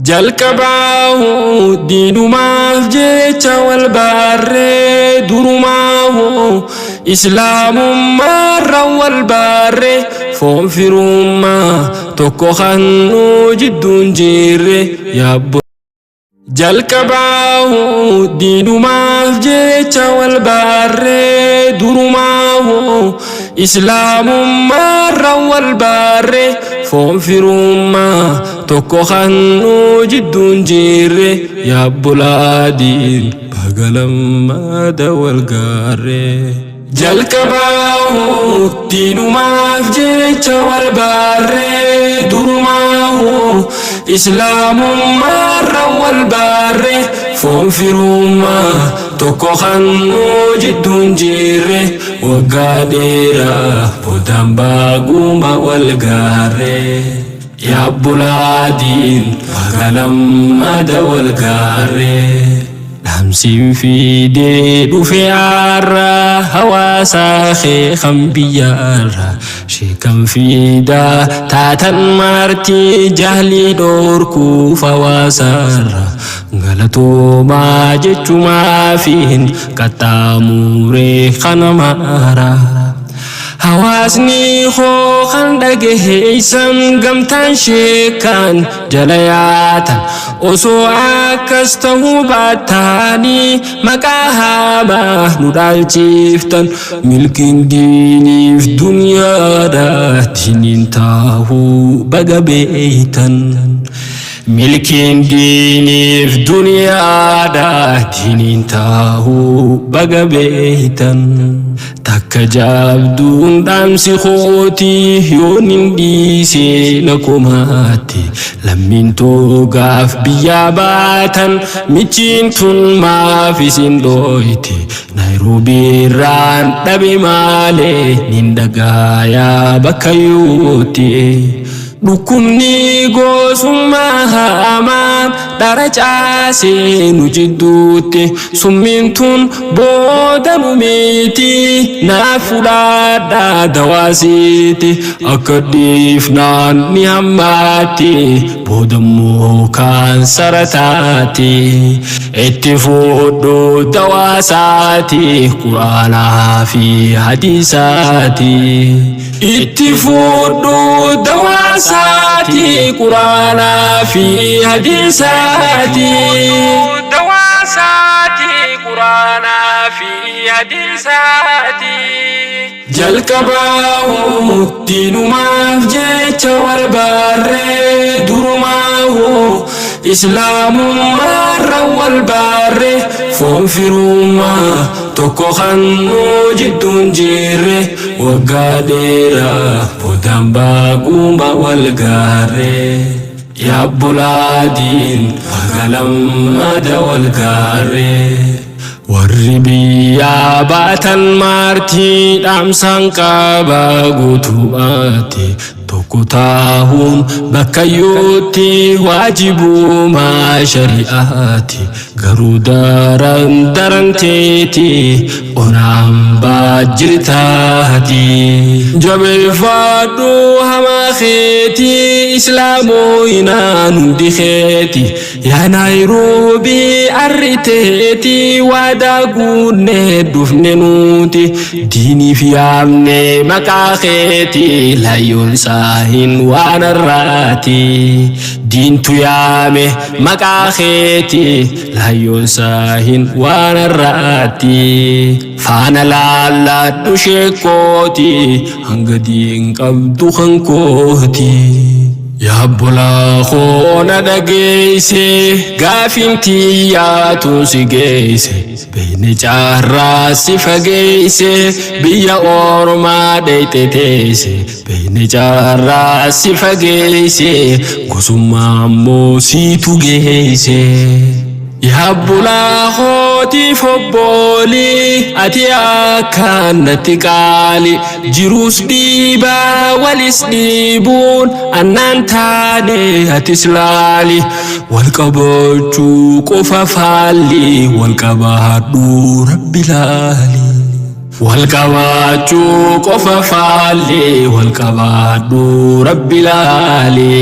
Jalqabaahu diinumaaf jecha wal baarree, durumaahu islaamummaarra wal baarree, foon firummaa tokko kannuu jidduun jirre yaabbo. Jalqabaahu diinumaaf jecha wal baarree, durumaahu islaamummaarra wal baarree, foon firummaa tokko kannuu jidduun jirre yaabbulaadiin bagalammaada wal gaarree. Jalqabaahu diinumaaf jecha wal baarree, durumaahu islaamummaarra wal baarree, foon firummaa tokko kannuu jidduun jirre waggaa dheeraa boodaan baaguma wal gaarree. Yaabbulaadiin bagalammaada wal gaarree. Dhaamsiin fiidee dhufe har'a hawaasaa kee kan biyyaarra sheekan fiidaa taatan maartii jahlii dhoorkuuf hawaasaarra galatoomaa jechumaafin qaxxaamuree kana maara. Hawaasni koo kan dhagaheessan gamtaan sheekan jala yaatan osoo akkas ta'uu baataanii maqaa hamaa nu dhaalchiftan, milkiin diiniif duniyaadha diiniin taahuu baga beeytan. Milkiin diiniif duniyaadha diiniin taahuu baga beeytan. Takka jaabduun dhaamsi kootii yoon hin dhiisee na komaatti, lammiin toogaaf biyyaa baatan michiin tun maaf isin dhooyte, Naayiroobii irraan dhabe maalee nin dhagaayaa bakka yuutti. Dhukkubni gosummaa hamaan dhara caasee nu jidduutti, summiin tun booda nu miti, naaf fudhadhaa dawaasiiti, akka dhiifnaan ni hammaatti, boodammoo kaansara taati. Itti fuudhu dawaasaati, quraanaa fi hadiisaati. Itti fuudhu dawaasaati, quraanaa fi hadiisaati. Dawaasaati, quraanaa fi hadiisaati. Jalqabaahu diinumaaf jecha wal baarree, durumaahu islaamummaarra wal baarree, foon firummaa tokko kannuu jidduun jirre waggaa dheeraa boodaan baaguma wal gaarree. Yaabbulaadiin bagalammaada wal gaarree. Warri biyyaa baatan maartii dhaamsaan qaba guutummaatti, tokko taahuun bakka yuutti waajibumaa shari'aati, garuu daran daranteeti onaan baajjirtaati. Jabeeffadhu hamaa keeti, islaamoyinaan hundi keeti, yaa Naayiroobii arriteeti, waadaa guunnee dhufne nuti, diiniif yaamne maqaa keeti, layyoon saahin waan har'aati. Diintu yaame maqaa keeti, layyoon saahin waan har'aati. Faana laalladhu sheekooti, hanga diin qabdu kan kooti. Yaabbolaa koo na dhageesse, gaafiin tiyyaatu si geesse, beekni caarraa si fageesse, biyya ormaa dheeyte teesse, beekni caarraa si fageesse, gosummaa ammoo siitu geesse. Yaabbulaa kootiif obboolii ati akkaan natti qaali, jiruus dhiibaa walis dhiibuun annaan taane, atis laali, wal qabachuu qofa faalli, wal qabaadhu rabbi laali. Wal qabaachuu qofa faalli, wal qabaadhu rabbi laali.